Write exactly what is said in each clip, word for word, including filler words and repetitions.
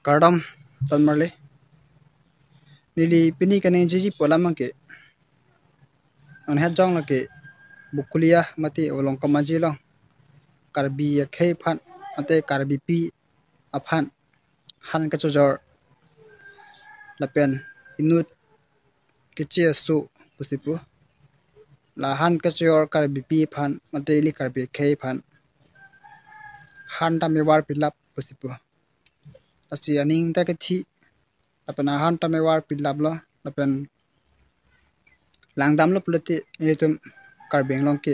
Kardom, ton marli. Neli pini kaningjeji pu alam abangke, non het jong lake Bokolia mate Volongkom Aji along Karbi akhei aphan mate Karbipi aphan han kachojor lapen inut keche aso pusi pu. La han kachojor Karbipi aphan mate ili Karbi akhei aphan han tame varpilap pusi pu. Lasi aning ta kethi lapen ahan tame varpilaplo lapen langdamlo pulote ilitum Karbi Anglong ke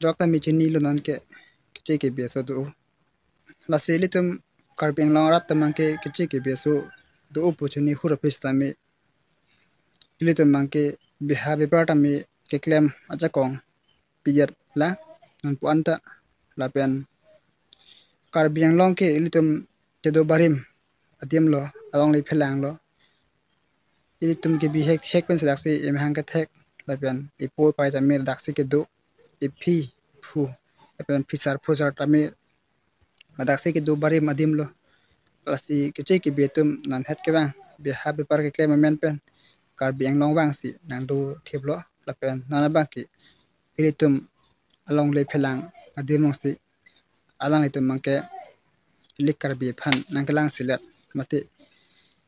jok tame chinilo, non ke keche kebi aso do. Lasi ilitum Karbi Anglong arat atum abangke keche kebi aso do pu chini hur aphi sitame ilitum abangke biha bepar tame keklem ajakong pidetlang nonpu anta. Lapen Karbi Anglong ke ilitum kedo barim adimlo, alongle phelanglo. Ilitum ke bihek thek pen selaksi emahang kethek lapen ipo ipai tame ladaksi kedo, iphi iphu lapen phisar phusar tame ladaksi kedo barim adimlo. Lasi keche kebi atum non het kevang biha bepar keklem amen pen Karbi Anglong vangsi nangdothiplo lapen non abangke ilitum alongle phelang adim alongsi alanglitum abangke ili Karbi aphan nangkelang selet mate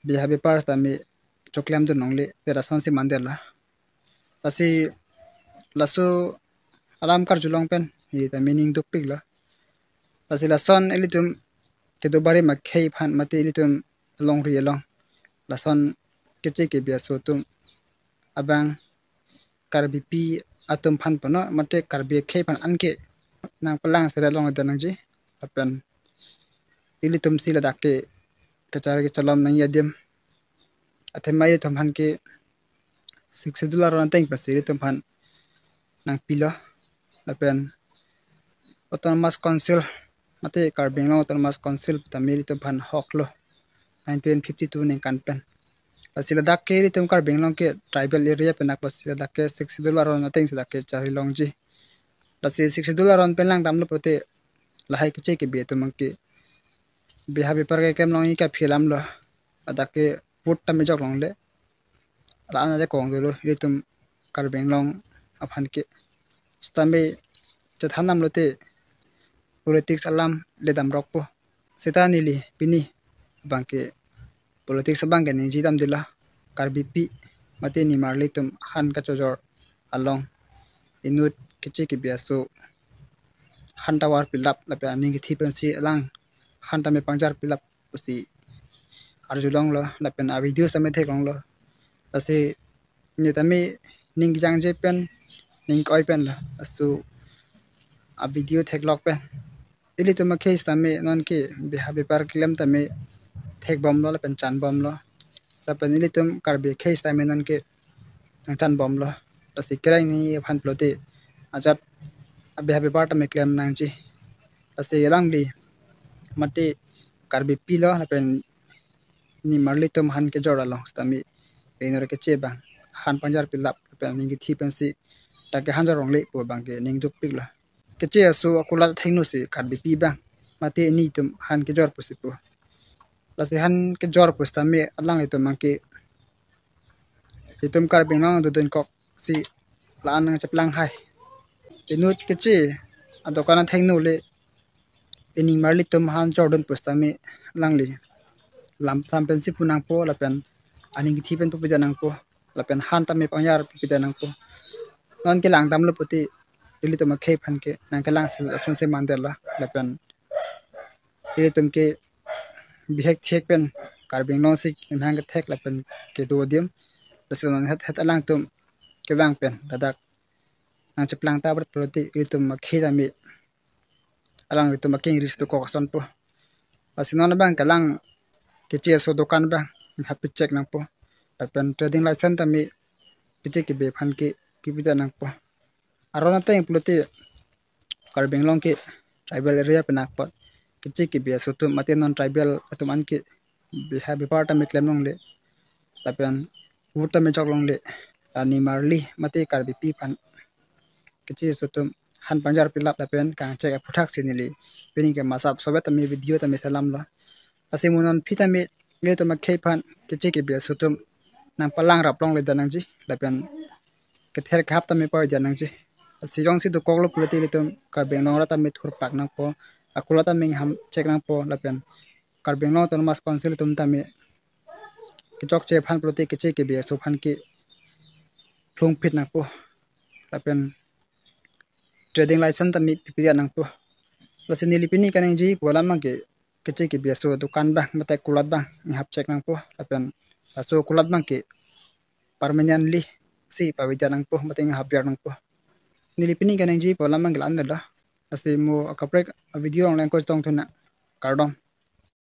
biha bepar sitame choklem dun longle, te lasonsi mandetlo. Lasi laso alam karju along pen neli ta meaning dukpiklo. Lasi lason ilitum kedo barim akhei aphan mate ilitum alongri along lason keche kebi aso atum abang Karbipi atum aphan punon mate Karbi akhei aphan anke nangpalang selet longledet nangji. Lapen ilitumsi ladak ke kachari kachalom nangji adim. Athema ilitum aphan ke Sixth Schedule aron ateng pensi ilitum aphan nangpilo. Lapen Autonomous Council mate Karbi Anglong Autonomous Council tame ilitum aphan hoklo nineteen fifty-two ningkan pen. Lasi ladak ke ilitum Karbi Anglong ke tribal area pen akpasi ladak ke Sixth Schedule aron atengsi ladak ke chari longji. Lasi Sixth Schedule aron pen langdamlo pulote lahai keche kebi atum abangke biha bepar keklem longji kaphi alamlo. Ladak ke vote tame jok longle. La-an ajakong dolo ilitum Karbi Anglong aphan ke. Sitame chethan damlote politics alam le damrokpo. Seta neli pini abangke politics abangke ningje damdetlo. Karbipi mate nimarli atum han kachojor along inut keche kebi aso han ta varpilap lapen aning kethi pensi alang han tame pangjarpilap pusi arjulonglo lapen avideo tame theklonglo. Lasi ne tame ning kejangje pen ning ke-oi penlo, laso avideo theklok pen. Ilitum akhei sitame nonke biha bepar keklem tame thekbomlo lapen chanbomlo. Lapen ilitum Karbi akhei sitame nonke nangchanbomlo. Lasi kereng ni aphan pulote ajat abiha bepar tame klem nangji. Lasi alangli mate Karbipilo lapen nimarli atum han kejor along sitame inut keche abang han pangjarpilap lapen aning kethi pensi dak ke han jorong le pu abangke ning dukpiklo. Keche aso akulat athengno si Karbipi abang mate initum han kejor pusi pu. Lasi han kejor pu sitame alanglitum abangke itum Karbi Anglong dodun kok si la-an nangcheplang hai. Inut keche adokan athengno le inimarli atum han jordun pu sitame alangli lam sam pensi pu nangpo lapen aning kethi pen pu pidet nangpo lapen han tame pangjar pu pidet nangpo. Nonke langdamlo pulote ilitum akhei aphan ke nangkelang selet asonsi mandetlo lapen ilitum ke bihek thek pen Karbi Anglong si emahang kethek lapen kedo adim. Lasi non het het alangtum kevang pen ladak nangcheplang ta abrat pulote ilitum akhei tame alanglitum akeng ris dokok asonpo. Lasi non abang kelang keche aso dokan abang hapit chek nangpo. Lapen trading license tame keche kebi aphan ke pipidet nangpo. Aron ateng pulote Karbi Anglong ke tribal area pen akpot keche kebi aso atum mate non tribal atum anke biha bepar tame klem longle lapen vote tame jok longle. La nimarli mate Karbipi aphan keche aso atum han pangjarpilap lapen kangchek aphuthak si neli pini ke masap sobet tame video tame selamlo. Lasi mo non phi tame ilitum akhei aphan keche kebi aso atum nangpalang rap longle det nangji lapen kether kehap tame pave det nangji. Lasi jongsi dokoklo pulote ilitum Karbi Anglong arat tame thurpak nangpo, akulat tame ingham chek nangpo lapen Karbi Anglong Autonomous Council atum tame kechokche aphan pulote keche kebi aso aphan ke lhungphit nangpo lapen trading license tame pipi det nangpo. Lasi neli pini kaningjepo alam abangke keche kebi aso adukan abang mate kulat abang inghap chek nangpo lapen laso kulat abangke permanently si pave det nangpo mate inghap ver nangpo. Neli pini kaningjepo alam abangke la-an lo. Lasi mo akaprek video along le-an ko chetongthu nang, kardom.